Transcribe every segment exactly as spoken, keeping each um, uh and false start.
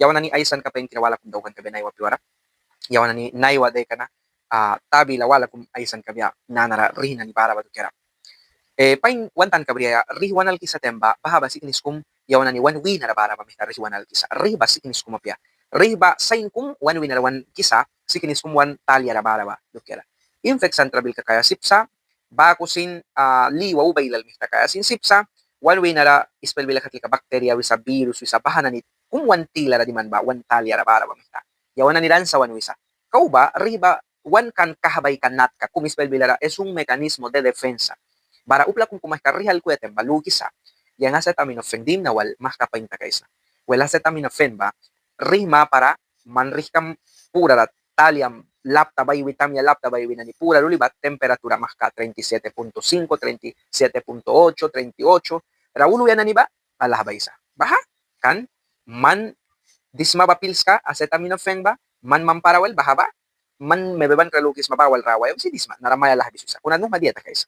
Yawan nani aisanka painkira wala kum daukan kabia naiwa piuara. Yawan nani naiwa deka na, ah, ta bila wala kum aisan kabia nanara rih nani bara ba dukiara. Eh, pain wan tanka briaia, rih wan alkisa taim ba, baha ba siknis kum yawan nani wan winara bara ba mihta rih wan alkisa. Rih ba siknis kum apia. Rih ba sain kum wan winara wan kisa, siknis kum wan taliara bara ba dukiara. Infeksan trabilka kaia sip sa, baku sin, ah, liwa uba ailal mihta kaia sin sip sa, wan winara ispel bila kat lika bakteria wisa, virus wisa, baha nani kum wan tilara diman ba wan taliara bara ba mihta. Yawan nani ransa wan wisa. Kau ba rih ba wan kan kahbaika natka, kum ispel bilara es un mecanismo de defensa. Bara upla kum kum aihka rih alkuya taim ba lukisa, yang acetaminofén dimna wal mahka pain takaisna. Wel, acetaminofén ba rih mapara, man rihkam purara taliam lapta baiwi, tamya lapta baiwi nani pura luli ba temperatura mahka treinta y siete punto cinco, treinta y siete punto ocho, treinta y ocho ra uluya nani ba alahbaisa. Baha kan man disma ba pilska acetaminofén ba, man mampara wel baha ba man mebe bankra lukisma ba wal rawaia wisi disma, nara mai alahbis wisa. Kuna nuhma dia takaisa.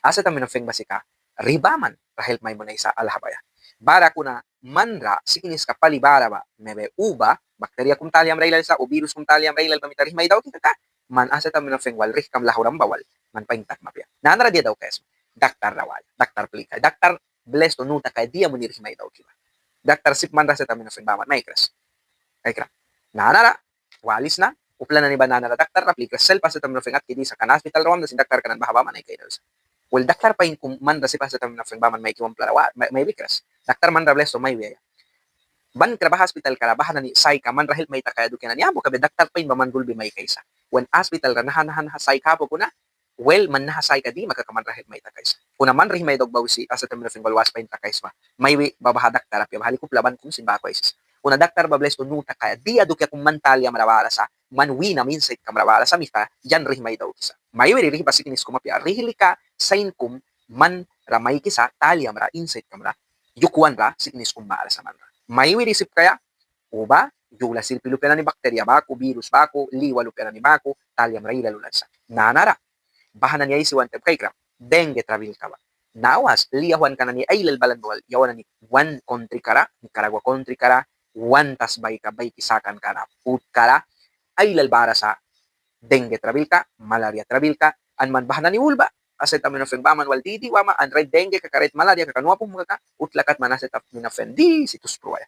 Acetaminofén ba sika rih baman ra help mai munaisa alahbaia. Bara kuna manra sikniska pali bara ba mebe uba bakteria kum taliamra ailal sa o virus kum taliamra ailal ba mita rih mai dauki kaka, man acetaminofén wal rihkam lahuram ba wal man pain takma apia. Nanara dia daukaisma? Daktar ra waia, daktar plikaia, daktar blesto nu takaia dia muni rih mai dauki ba. Daktar sip manra acetaminofén baman maikras. Kaikram. Nanara walisna, upla nani ba nanara daktar ra plikras, selp acetaminofén atki disa kan aspital ra wamna sin daktarka nani baha baman ai kaikras. Wel, daktar pain kum manra sip acetaminofén baman maiki wamplara mai wikras. Daktar manra blesto mai wiaia. Bankra baha aspitalka ra baha nani saika manra help mai takaia dukia nani apu kabia, daktar pain ba man dulbi maikaisa. Wan aspital ra naha naha naha saika apu kuna, wel, man naha saika dima kaka manra help mai takaisa. Kuna man rih mai dauk ba wisi acetaminofén wal was pain takaisma. Maiwi ba baha daktar apia, baha lika upla ban kum sin baku aisisa. Kuna daktar ba blesto nu takaia dia dukia kum man taliamra bara sa, man winam insaitkam ra bara sa mihta yang rih mai daukisa. Maiwiri rih ba siknis kum apia, rih lika sain kum manra maikisa taliamra, insaitkam ra, yukwan ra siknis kum bara sa manra. Maiwiri sip kaia uba, yula sirpi lupia nani, bakteria baku, virus baku, liwa lupia nani baku, taliamra ailal lulan sa. Nanara baha nani aisi wan taim kaikram, dengue trabilka ba. Nawas li auhwanka nani ailal balan ba wal yawan nani wan kontrika ra, Nicaragua kontrika ra, wan tasbaika baiki sakanka na putkara ailal bara sa dengue trabilka, malaria trabilka, an man baha nani ul ba acetaminofén baman wal didi wama, an rait dengue kaka, rait malaria kaka, nu apu kaka, utla kat man acetaminofén disi tus pruaia.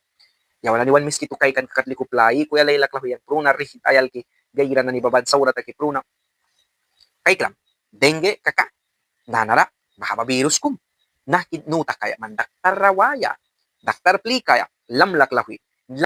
Yawan nani wan miskitu kaikanka kat lika upla aikuya, laila klauhwi, yang pruna rih ai alki gaira nani ba ban saura taki pruna. Kaikram, dengue kaka nanara baha ba virus kum. Nahki nu takaia? Man daktar ra waia, daktar plikaia, lamla klauhwi,